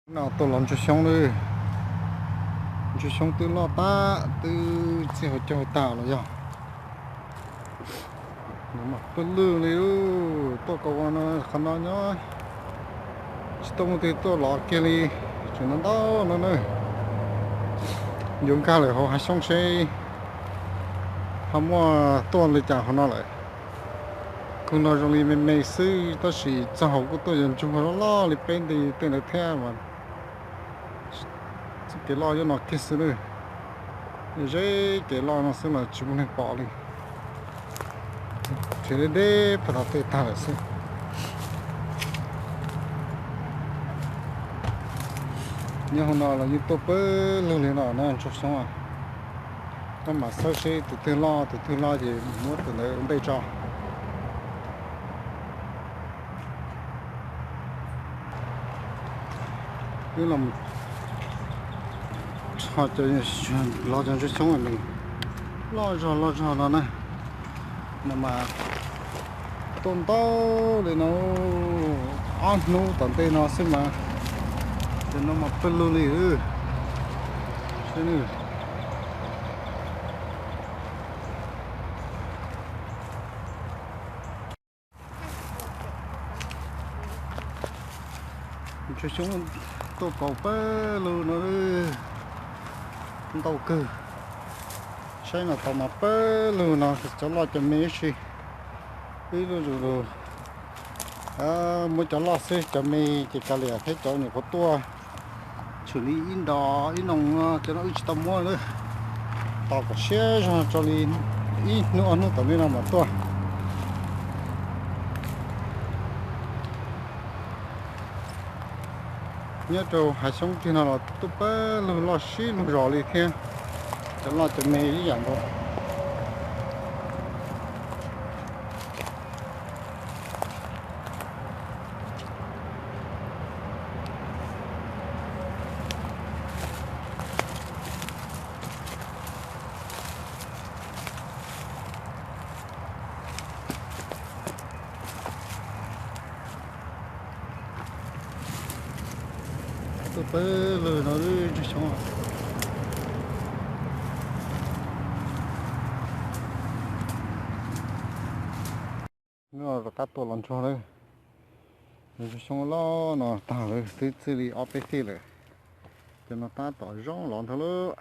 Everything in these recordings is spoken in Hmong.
No tuaj los ntsuag xyoob lawm. Ntsuag xyoob twb loj tag, twb txij hauv caug tag los yog. Mas pawg lwg li, tuaj kaus no qhov no nyob tsis tuaj mus twg, tuaj los kiag li, tseem ntau ntau no na. Yuav nkag lawm hauv hav xyoob seb ho muaj tuaj li cas hauv no lawm. Khw no zoo li me me xwb tab sis txog hauv kuj tuaj yuav ntsuag loj loj li peb nti tej ntawd thiab mas. Txoj kev loj nyob no kiag xwb na. Yog ze kev loj no xwb los tsis muaj neeg pom li. Nrhiav deb deb puag tom tej tag lawm xwb. Nyob hauv no los yeej tuaj pawg lug li no na ntsuag xyoob. Koj mam xawb seb tus twg loj, tus twg loj ces muab tus ntawd ua ntej tso. Wb los tso cov, los cov ntsuag xyoob nws loj zog loj zog no na. No mas tuaj ntau li no, ob hnub tom ntej no xwb mas, ces no mas pawg lug li. Ntsuag xyoob tuaj kaus pawg lug no ntau kawg. Saib no tau mas pawg lug no cov loj cov me ib si. Ib lub zus lug muab cov loj xwb, cov me ces kav liam thiab cov nyuam qhuav tuaj tshwm li ib nto ib noo, cov no wb tsis tau muab lawm. Tos kom siab zog tso li ib hnub ob hnub tom ntej no mam tuaj. Nyob rau hav xyoob kiag no los tuaj pawg lug loj sib lug zos li thiab, cov loj cov me ib yam nkaus. Tuaj pawg lug no ntsuag xyoob. Rov qab tuaj los ntsuag lawm. Ntsuag xyoob loj no tag lawm, twb txij li ob peb tij lawm. Cov no tab tom zoo los ntag lauj.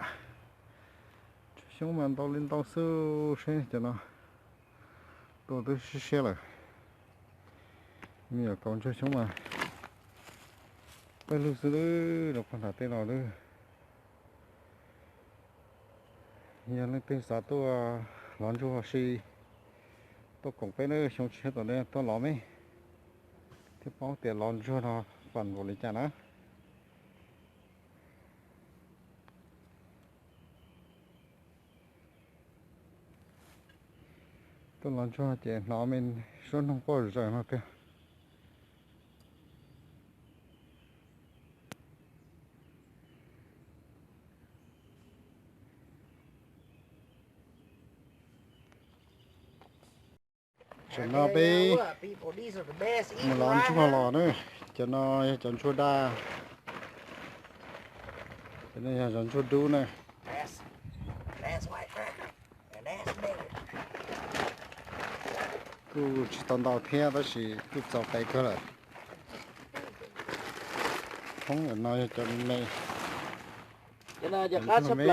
Ntsuag xyoob mas ntau li ntau xwb, seb cov no tuaj twb siab siab lawm. Me nyuam kaus ntsuag xyoob mas pawg lug xwb lawm, rau puag nram tej no lawm. Yog leej twg xav tuaj los ntsuag si, tuaj koom peb na, xyoo tshiab tom ntej tuaj los me thiaj paub tias los ntsuag no fam npaum li cas na. Tuaj los ntsuag ces hnov me suab noog quaj zawg no tiag. Tam no peb mus los ntsuag los na. Cov no yog cov ntsuag daj, cov no yog cov ntsuag dub na. Kuj tsis tau ntau thiab tab sis kuj txaus tes kawg lawm. Thoob no yog cov me, cov me,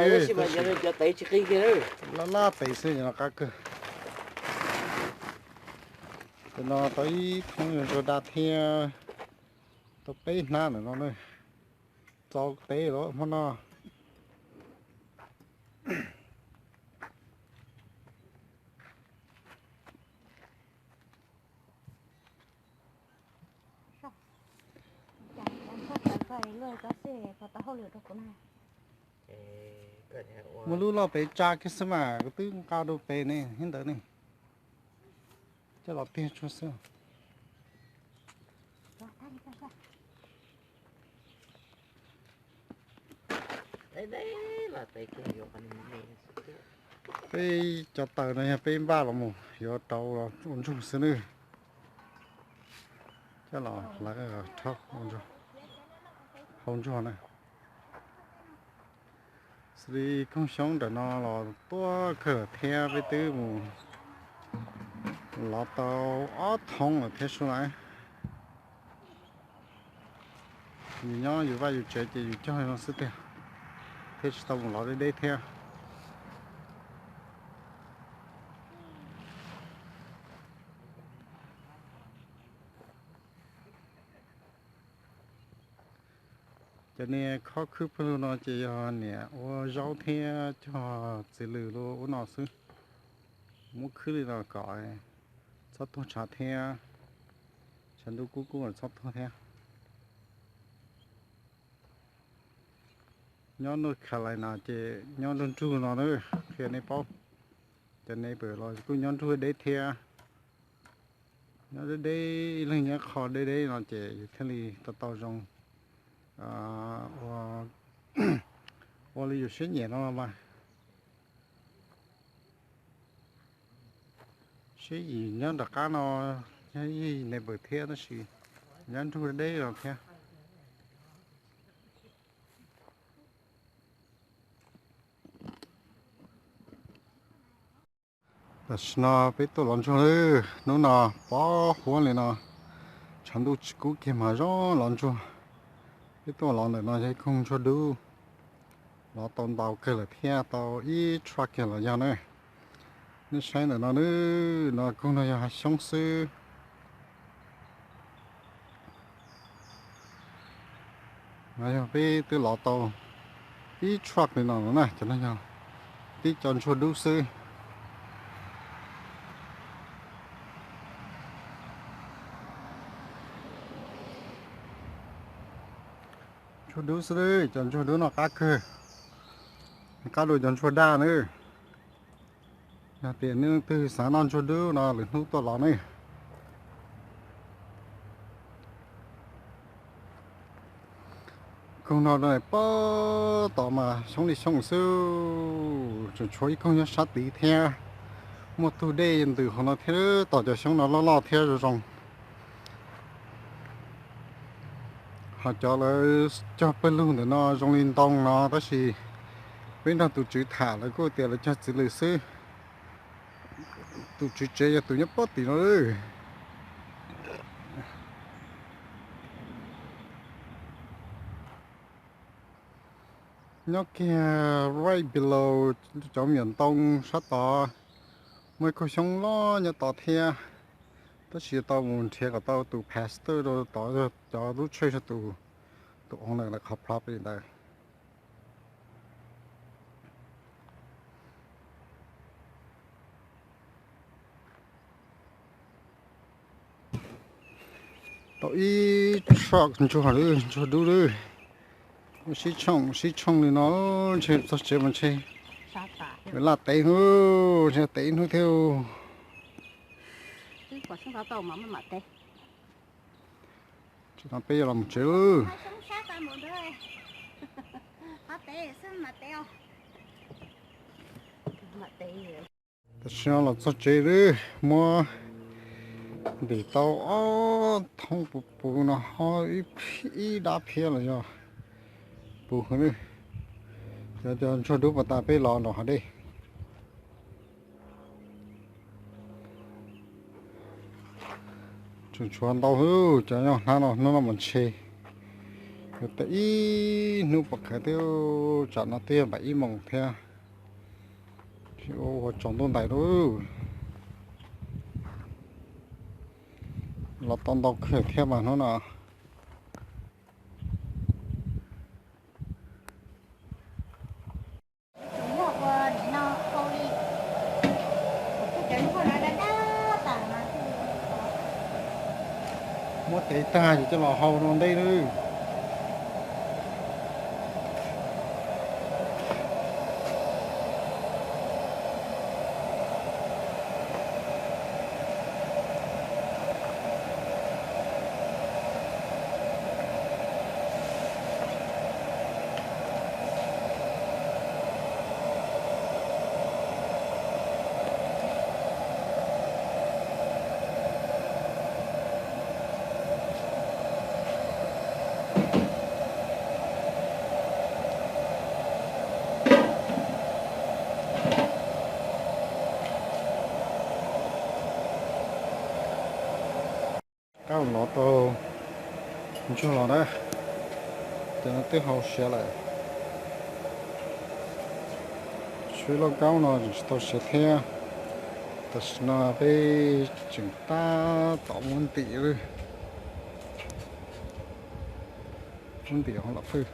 cov tes tsis qi kiag, laj laj tes xwb, cov no qab kawg. Cov no tau ib thoob yog ntsuag daj thiab, tau peb hnab ntawm no na. Txaus tes lawm hmo no. Muaj lub loj pem tsa kiag xwb mas kuv twb nqa rau pem ne, ib ntawd ne. Coj los tiag tsuag xwb. Peb cov taws no yog peb npaj los mus yuav rau los ua ntsuag xwb nawb. Coj los lawv rhaub ua ntsuag. Hau ntsuag na. Xws li koog xyoob ntawm no los tuaj kawg lawm thiab, peb twb mus lov tau ob thoob lawm thiab sub na. Yus nyob yus vaj yus tsev ces yus cog zoo xwb tiag, thiab tsis tau mus lov deb deb thiab. Cov niag khob khwb pawg lug no ces yog niam ua zaub thiab cog txiv lws lub ub no xwb. Muab khwb li no kom txhob tuag tshav thiab, tshav ntuj kub kub txhob tuag thiab. Nyob North Carolina ces nyob nrug nrug no na, qhia nej paub. Cov neighbor los kuj nyob nrug deb thiab. Nyob deb deb, ib leeg nyob qho deb deb no ces yus thiaj li tau tau zoo ua li yus siab nyiam no los mas. Sib yim nyob nram qab no, nyob ib neighbor thiab tab sis nyob nrug deb no thiab. Tam sim no peb tuaj lov ntsuag lawm, hnub no pob huab li no, tshav ntuj tsis kub kiag mas zoo lov ntsuag. Peb tuaj lov ntawm no yog ib koog ntsuag dub, lov tau ntau kawg lawm thiab, tau ib truck kiag los yog na. Nej saib ntawm no, no koog no yog hav xyoob xwb. No yog peb twb lov tau ib truck li no na, cov no yog tib co ntsuag dub xwb. Ntsuag dub xwb, cov ntsuag dub no qab kawg, qab dua cov ntsuag daj na. Yog tias nej leej twg xav noj ntsuag dub no lwm hnub tuaj lov ne. Koog no pob tom mas xyoob li xyoob xwb, tseem tshuav ib koog nyob sab tid thiab. Muaj tug dej ntws hauv no thiab, tom cov xyoob no loj loj thiab zoo zoo. Ho cov lawv cog pawg lug ntawm no zoo li ntoo no tab sis peb nrog tus tswv tham lawv kuj tias lawv cog txiv lws xwb. Tus tswv tsev yog tus nyob pob tim no. Nyob kiag right below cov me nyuam ntoo sab tod, muaj ib koog xyoob loj nyob tod thiab. Tab sis yuav tau mus nrhiav kom tau tus pastor rau tod, cov lub church, tus, tus owner lawv qhov property ntawd. Tau ib truck ntsuag lawm, ntsuag dub lawm. Sib tshooj sib tshooj li no, ntshe txog tsev mas ntshe laj tev hnub, ntshe tev ib hnub thiab. Tsis no peb yuav los mus tsev lawm. Tam sim no los txog tsev lawm, muab ntim tau ob thoob puv puv no, ho ib dab phiab los yog puv hwv lawm. Cov, cov ntsuag dub pas tas peb los nram hav dej. Tseem tshuav ntau hwv, cov nyob hnab no hnub no mas ntshe yuav tau ib hnub puas khaws thiab, tsam no twb yog npaum ib moos thiab. Tsis ua ua tsaus ntuj ntais lawm. Los tau ntau kawg thiab mas hnub no. Muab tev tag ces coj los hau rau ntej lawm. Los tau ntsuag los na, cov no twb hau siav lawm. Tshuav ib lauj kaub no tseem tsis tau siav thiab. Tam sim no peb tseem tab tom muab ntim, muab ntim hauv lam fwj.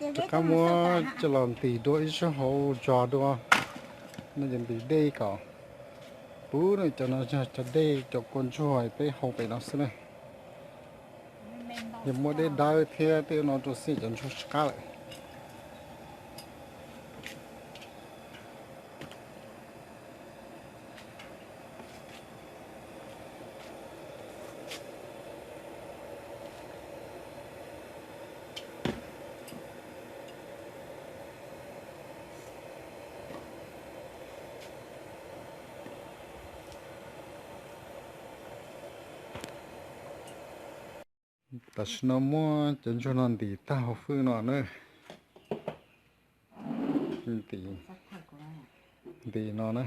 Rov qab muab coj los ntim dua ib zaug hauv zog dua, no ces ntim dej kom puv no. Cov no yog cov dej cov kua ntsuag peb hau pem no xwb na. Yog muab dej dawb thiab tej no rau xij cov ntsuag tsis qab lawm. Tam sim no muab cov ntsuag no ntim tag hauv fwj no na. Ntim, ntim no na,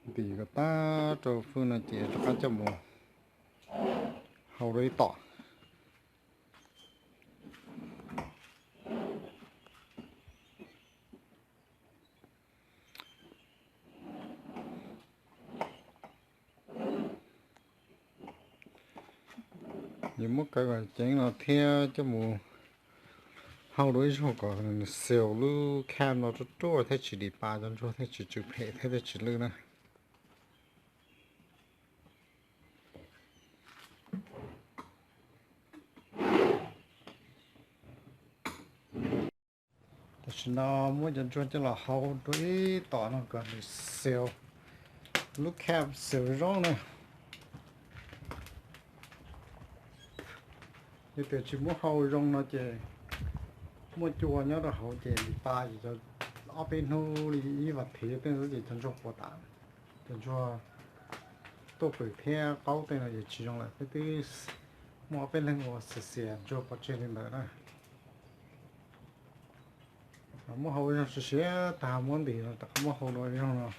ntim kom tag rau fwj no ces rov qab coj mus hau rau ib tom. Yuav muab kaw kom ceev no thiab coj mus hau dua ib zaug kom nws xaus lub khaj no ruaj ruaj thiab tsis dim pa, cov ntsuag thiaj tsis tsw phem thiab thiaj tsis lwj na. Tam sim no muab cov ntsuag coj los hau dua ib tom no kom nws xaus, lub khaj xaus zoo na. Yog tias tsis muab hau zoo no ces muaj cua nyob rau hauv ces dim pa ces cov ob peb hnub li ib vas thiv tej xwb ces cov ntsuag puas tas, cov ntsuag tuaj pwm thiab qaub tej no ces tsis zoo lawm. Peb twb muaj ob peb leeg ua xiav xiav ntsuag pov tseg li ntawd na. Muab hau zoo siav siav tag muab ntim rov qab muab hau dua zoo no.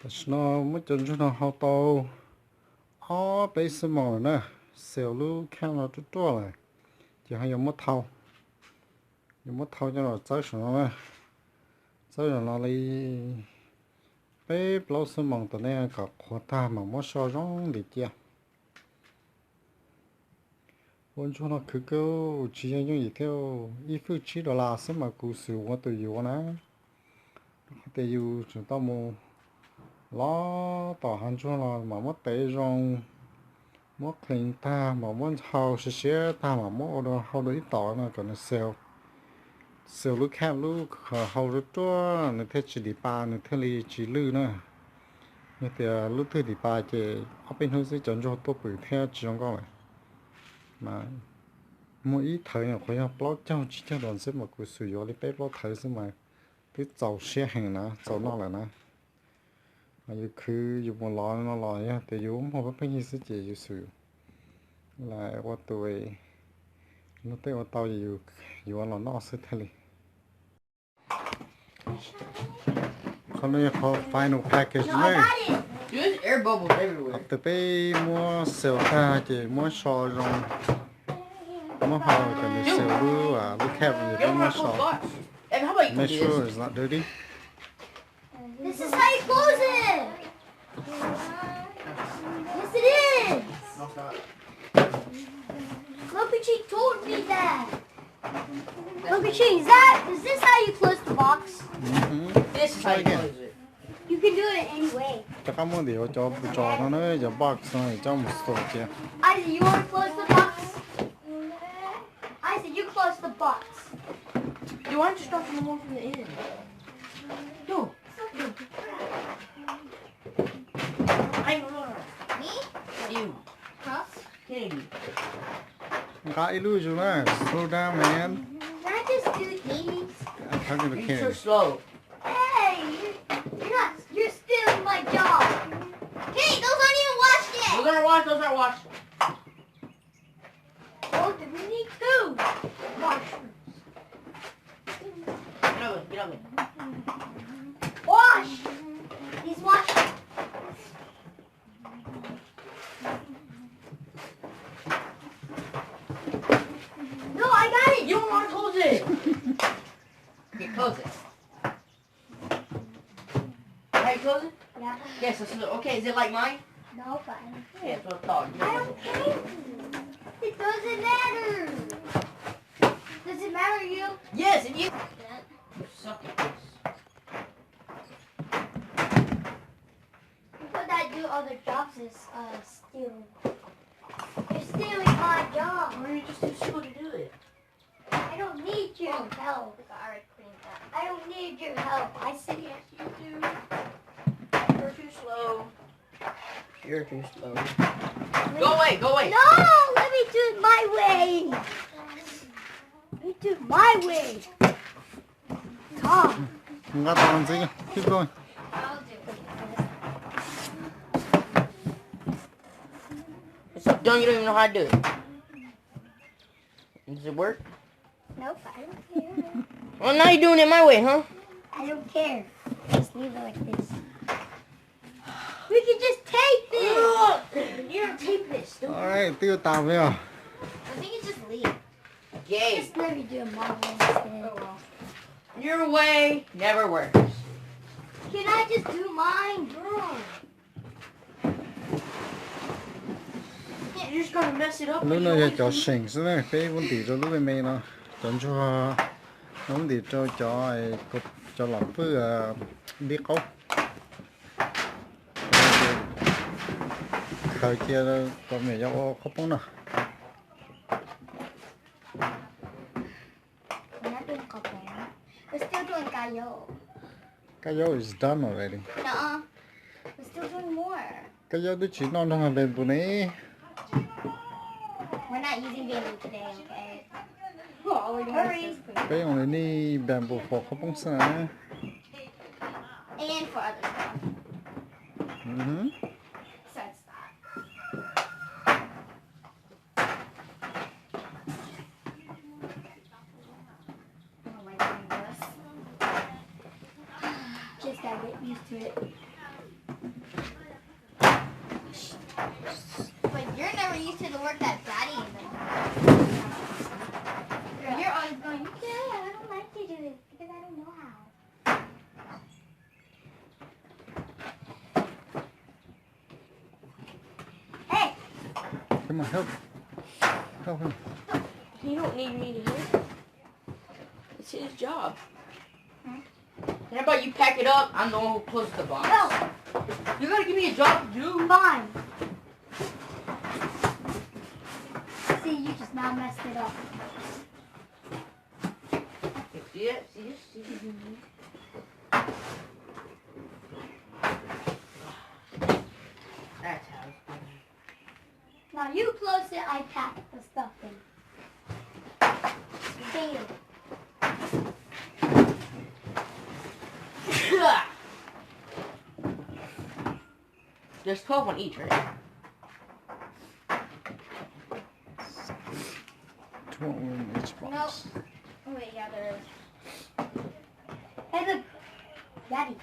Tam sim no muab cov ntsuag no hau tau ob peb xuab moos lawm na, xaus lub khaj no ruaj ruaj lawm, ces ho yuav muab thau, yuav muab thau coj los txawb saum no na. Txawb saum no li peb plaub xuab moos tom ntej kom qhuav tag mam muab so zoo ntim cia. Ua ntsuag no khwv kawg, tsis yog yooj yim thiab, ib fwj tsib dollar xwb mas kuv xum ua tus yuav na. Rau qhov tias yus tseem tau mus lov tom hav ntsuag los mam muab tev zoo, muab clean tag mam muab hau siav siav tag mam muab ua dua hau dua ib tom no kom nws xaus, xaus lub khaj lub hau ruaj ruaj nws thiaj tsis dim pa nws thiaj li tsis lwj na. Yog tias lub twg dim pa ces ob peb hnub xwb cov ntsuag tuaj pwm thiab tsis zoo nkauj lawm. Mas muaj ib thawv nyuam qhuav yog plaub caug tsib caug dollar xwb mas kuv xum yuav li peb plaub thawv xwb mas twb txaus siab heev na, txaus noj lawm na. Mas yus khwv yus mus lov no los yog tias yus muaj pheej yig xwb ces yus xum ua tus, luag tej ua tau ces yus yuav los noj xwb thiaj li. Qhov no yog qhov final package na. Qhov twg peb muab xaus tag ces muab so zoo, muab hau kom nws xaus lub, lub cap ces peb muab so. Make sure it's not dirty. This is how you close it. Yes, it is. Look at she told me that. Look at she. Is that? Is this how you close the box? This is how you close it. You can do it any way. Rov qab muab ntim cov pus tso no na, cov box no coj mus xaus cia. Isaac, you want to close the box? the box. You want to start from the one from the end? Go. Ay, no, no, no. Me? You. Huh? Kennedy. Nqa ib lub zus na, slow down, man. Can I just do these? I'm talking to Kennedy. You're so slow. Hey, you're, you're not, you're stealing my job. Hey, those aren't even washed yet. Those aren't washed, those aren't washed. Oh, do we need two washrooms? Get over, get over. Wash! He's washing. No, I got it! You don't want to close it! Okay, close it. How you close it? Yeah. Yes, this is, okay, is it like mine? No, but I don't care. Yeah, that's what I thought. I don't care. It doesn't matter. Does it matter to you? Yes, and you. You suck at this. People that do other jobs is uh, stealing. You're stealing my job. Why are you just too slow to do it? I don't need your help. I already cleaned that. I don't need your help. I see it. Yes, you do. You're too slow. You're too slow. Go away, go away. No, let me do it my way. Let me do it my way. Tom. Nqa tau ntxiv, keep going. It's done, you don't even know how to do it. Does it work? Nope, I don't care. Well, now you're doing it my way, huh? I don't care. Just leave it like this. We can just tape it. Ugh, you don't tape this, don't. All right, twb tas li os. I think it's just leave. Gay. Just let me do it my way instead. Oh, well. Your way never works. Can I just do mine? You're just gonna mess it up when you don't want to. Lub no yog cov seem xwb na, peb muab ntim rau lub me me no. Cov ntsuag no muab ntim rau cov, cov los pwj dib qaub. Khaws cia kom me nyuam yuav ua qhob poob no. We're not doing qhob poob. We're still doing kab yaub. Kab yaub is done already. Nuh-uh. We're still doing more. Kab yaub twb tsis noj nrog bamboo ne. We're not using bamboo today, okay? Hurry. Peb ua li nej bamboo for qhob poob xwb na. And for other stuff. Mhm. Besides that. Oh my goodness. Just gotta get used to it. But you're never used to the work that Daddy and them do. You're always going, "Yeah, I don't like to do this because I don't know how." Hey! Come on, help. Help him. You don't need me to help. It's his job. Hmm? How about you pack it up? I'm the one who closes the box. No. You gotta give me a job to do. Fine. See, you just now messed it up. See it? See it? See it? That's how it's done. Now you close it, I pack the stuff in. Bam. There's twelve on each, right? Twelve in each box. Nope. Oh, wait, yeah, there is. Hey, look. Daddy.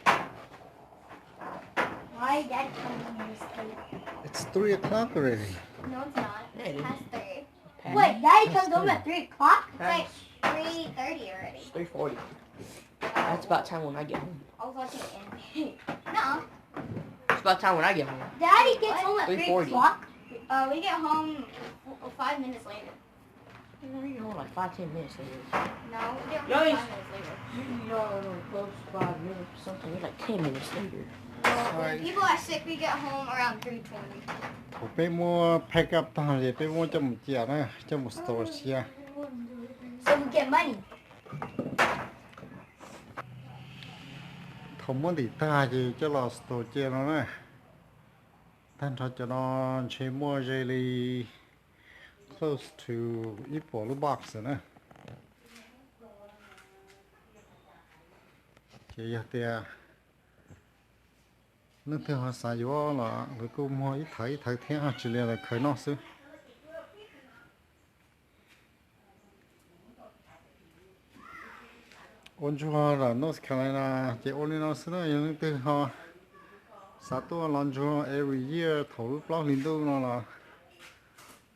Why Daddy comes home this late? It's three o'clock already. No, it's not. Yeah, it is. It's past three. Past. Wait, Daddy comes home at three o'clock? It's like three thirty already. It's three forty. That's about time when I get home. I was watching anime. No. It's about time when I get home. Daddy gets home at three o'clock? Three forty. Uh, we get home f-, five minutes later. You know, you get home like five, ten minutes later. No, we get home five minutes later. Y'all ain't close five minutes. Sometimes it's like ten minutes later. Sorry. When people are sick, we get home around three twenty. Thaum peb muab pack up tag ces peb muab coj mus cia na, coj mus store cia. Thaum muab ntim tag ces coj los store cia no na. Tag nrho cov no ntshe muaj ze li close to ib puas lub box na. Ces yog tias leej twg ho xav yuav los lawv kuj muag ib thawv ib thawv thiab, tsis li lawv khaws noj xwb. Ua ntsuag ntawm North Carolina ces ua li no xwb na. Yog leej twg ho xav tuaj los ntsuag every year thaum lub plaub hlis ntuj no los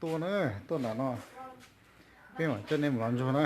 tuaj na, tuaj nram no, peb mam coj nej mus los ntsuag na.